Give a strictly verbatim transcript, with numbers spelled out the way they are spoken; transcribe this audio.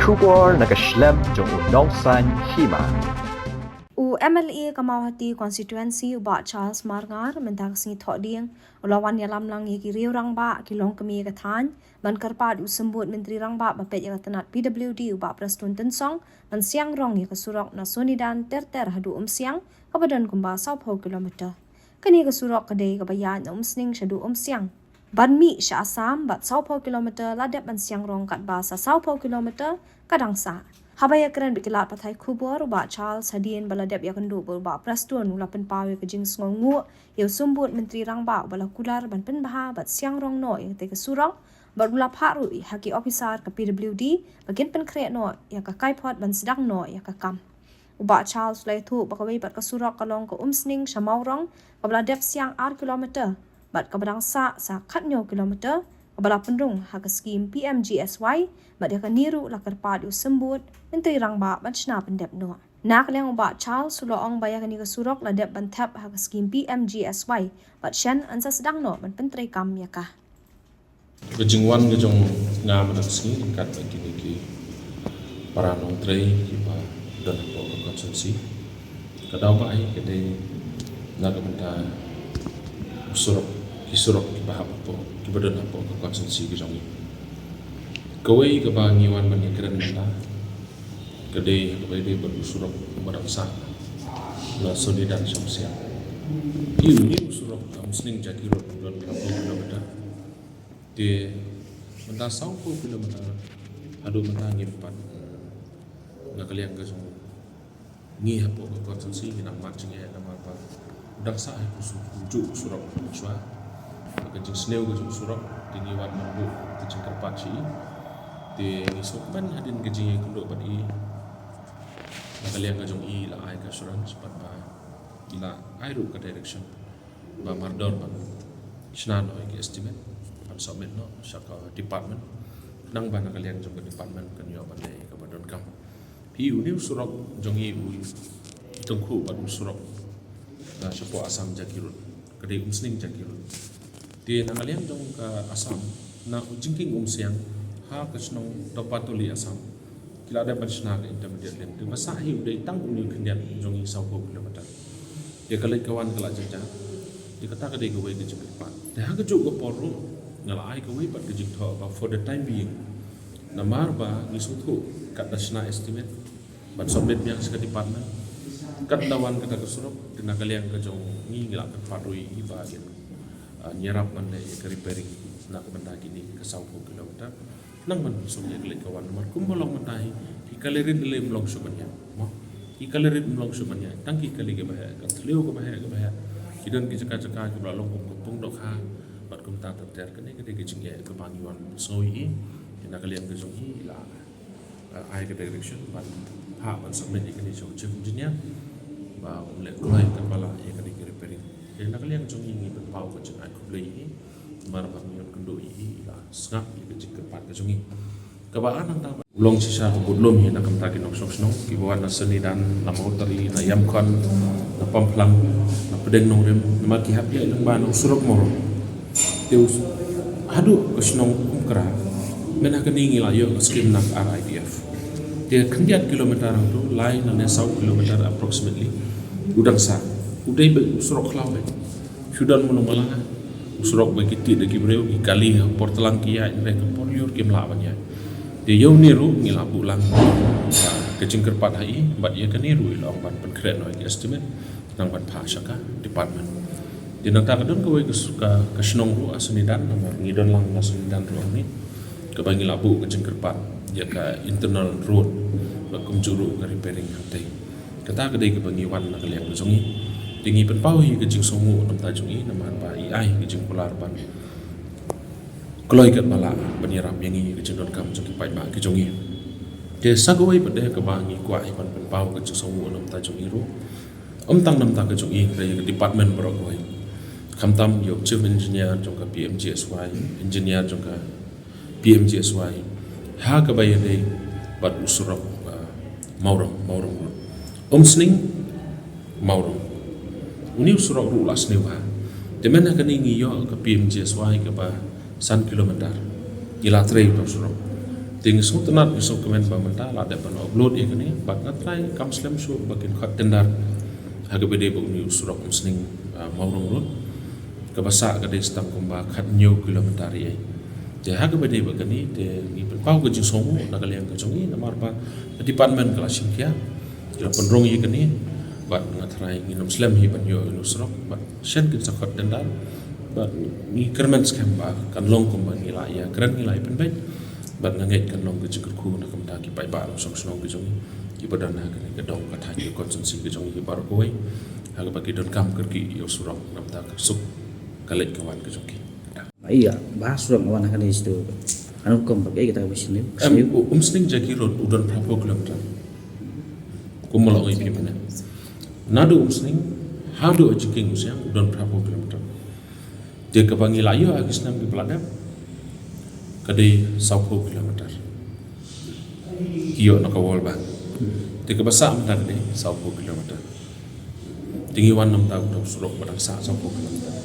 Khubor na ka shlem jong u Nongsaiñ Hima. U M L A ka Mawhati Constituency, u Bah Charles Marngar, mynta ka sngi Thohdieng, u la wan ïalam lang ïa ki riew rangbah, ki longkmie ka thaiñ, ban kyrpad u Symbud Myntri Rangbah ba peit ïa ka tnat P W D, u Bah Prestone Tynsong, ban siang rong ïa ka surok na Sonidan ter ter haduh Umsiang, kaba don kumba sawphew kilometer. Kane ka surok ka dei kaba ïaid na Umsning shaduh Umsiang ban mih sha Assam, bad sawphew kilometer la dep ban siang rong katba sa sawphew kilometer ka dang sah. Haba ïakren bad ki lad pathai khubor, u Bah Charles, hadien ba la dep ïakynduh bad u Bah Prestone, u la pynpaw ïa ka jingsngewnguh ïa u Symbud Myntri Rangbah uba la kular ban pynbha bad siang rong noh ïa katei ka surok, bad u la phah ruh ha ki ophisar ka P W D ba kin pynkhreh noh ïa ka kaiphod ban sdang noh ïa ka kam. U Bah Charles u la ïathuh ba kawei pat ka surok ka long ka Umsning sha Mawrong, kaba la dep siang ar kilometer, bad kaba dang sah sa khathynñiew kilometer, kaba la pynrung ha ka skhim P M G S Y, bad ïa kane ruh la kyrpad ïa u Symbud Myntri Rangbah ban shna pyndep noh. Na ka liang u Bah Charles u la ong ba ïa kane ka surok la dep ban thep ha ka skhim P M G S Y, bad shen yn sa sdang noh ban pyntreikam ïa ka. Ka jingwan ka jong nga mynta ka sngi ryngkat bad kine ki para nongtrei kiba don hapoh ka constituency. Ka daw ba ai ka dei na ka bynta u surok, ki surok kiba hap hapoh, kiba don hapoh ka constituency ka jong ngi. Kawei kaba ngi wan ban ïakren mynta ka dei, kaba dei bad u surok uba dang sah na Sonidan sha Umsiang. Ïa une u surok, Umsning Jaki Road, don hapoh kilometer. Te mynta sawphew kilometer haduh mynta ngim pat, eh, na ka liang ka jong ngi hapoh ka constituency ngi nang mad jingeh namar ba u dang sah ha u su-, u juh u surok mynshwa. Ka jingsniew ka jong u surok te ngi wan ban buh ka jingkyrpad sha i. Te ngi sngewkmen hadien ka jingïakynduh bad i, na ka liang ka jong i la ai ka assurance bad ba i la ai ruh ka direction ba mardor ban shna noh ïa ki estimate ban submit noh sha ka department. Nang ba na ka liang jong ka department kan ïoh ban leh ïa kaba donkam. Phi, une u surok jong i u tyngkhuh bad u surok, ah, shapoh Assam Jaki Road, ka dei Umsning Jaki Road. Te na ka liang jong ka Assam, na u jingkieng Umsiang ha ka shnong Topatoli Assam, ki la dep ban shna ka intermediate lane. Te ba sah hi u dei tang une u khyndiat jong i sawphew kilometer. Te ka leit ka wan ka la jynjar. Te kata ka dei kawei ka jingkyrpad. Te ha kajuh ka por ruh nga la ai kawei pat ka jingthoh ba for the time being, namar ba ngi sngewthuh katba shna estimate ban submit biang sha ka department, katba wan kata ka surok, te na ka liang ka jong ngi ngi la kyrpad ruh ïa i ba ïa, ah, ïarap ban leh ïa ka repairing na ka bynta kine ka sawphew kilometer. Nang ban pynsuk ïa ka leit ka wan namar kumba long mynta hi, ki kali rit lei ym long shuh ban ïaid, mo. Ki kali rit ym long shuh ban ïaid, tang ki kali kiba heh, ka thliew kaba heh, kaba heh. Ki don ki jaka jaka kiba la long kum ka pung dohkha bad kumta ter ter. Kane ka dei ka jingeh kaba ngi wan sngew ïa i. Te na ka liang ka jong i la, eh, ai ka direction ban phah ban submit ïa kane sha u chief engineer ba un leh kloi katba lah ïa kane ka repairing. Te na ka liang jong i ngi pynpaw ka jingai khublei ïa i. Namar ba ngi ïoh kynduh ïa i, i la sngap ïa ka jingkyrpad ka jong i. Kaba ar nangta ba u long shisha ka budlum hi na ka bynta ki nongshong shnong kiba wan na Sonidan, na Mawtari, na Ïamkhon, na Pamphlang, na Pdeng Nongrim, namar ki hap ïaid lyngba na u surok Mawrong. Te u s-, haduh ka shnong Umkra, mynta kane ngi la ïoh ka skim na ka R I D F. Te khyndiat kilometer hangto, lai ne saw kilometer approximately u dang sah. U dei beit u surok khlaw beit. Shu don mano mala, u surok ba ki tih da ki briew, ki kali ha por tlang ki ïaid, hynrei ka por lyiur kim lah ban ïaid. Te ïa une ruh ngi la buh lang ka jingkyrpad ha i, bad ïa kane ruh i la ong ban pynkhreh noh ïa ki estimate, nang ban phah sha ka department. Te nangta ka don kawei ka s-, ka, ka shnong ruh ha Sonidan, namar ngi don lang na Sonidan ruh hangne, kaba ngi la buh ka jingkyrpad ïa ka internal road, bad kumjuh ruh ka repairing hangtei. Kata ka dei kaba ngi wan na ka liang ka jong ngi. Te ngi pynpaw hi ka jingsngewnguh na ka bynta jong i namar ba i ai ka jingkular ban kloi katba lah ban ïarap ïa ngi ka jingdonkam jong ki paidbah ka jong ngi. Te sa kawei pat de kaba ngi kwah hi ban pynpaw ka jingsngewnguh na ka bynta jong i ruh. Ym tang na ka bynta ka jong i, ka dei ka department baroh kawei. Khamtam ïa u chief engineer jong ka P M G S Y, engineer jong ka P M G S Y, ha kaba ïadei bad u surok, uh, Mawrong, Mawrong Road. Umsning, Mawrong. Une u surok ruh u la sniew bha. Te mynta kane ngi ïoh ka P M G S Y kaba san kilometer. Ngi la trei uta u surok. Te ngi sngewtynnat, ngi sngewkmen ba mynta la dep ban upload ïa kane, bad nga trai kam slem shuh ba kin khot tender ha kaba dei ba une u surok Umsning, ah, Mawrong Road, kaba sah ka dei tang kumba khathynñiew kilometer ïa. Te ha kaba dei ba kane te ngi pynpaw ka jingsngewnguh na ka liang ka jong ngi, namar ba ka department ka la shim khia, ka la pynrung ïa kane, bad nga trai ngin ym slem hi ban ïoh ïa une u surok, bad shen kin sa khot tender, bad ngi kyrmen skhem ba kan long kumba ngi la ïakren, ngi la ïapynbeit, bad nga ngeit kan long ka jingkyrkhu na ka bynta ki paidbah nongshong shnong ka jong ngi, kiba don ha kane ka dong ka thaiñ ka constituency ka jong ngi baroh kawei, ha kaba ki donkam kyrkieh ïa u surok na ka bynta ka suk ka leit ka wan ka jong ki. Ïa, ba surok wan ha kane sdang. Ano kum ba kaei kata ba sdang? Em, u Umsning Jaki Road u don phra phew kilometer. Kumba la ong ïa phi mynne, naduh Umsning haduh ha Jingkieng Usiang u don phra phew kilometer. Te kaba ngi la ïoh ha ki snem kiba la dep ka dei saw phew kilometer. Ki ïoh na ka World Bank. Te kaba sah mynta ka dei saw phew kilometer. Te ngi wan na ka bynta u surok ba dang sah saw phew kilometer.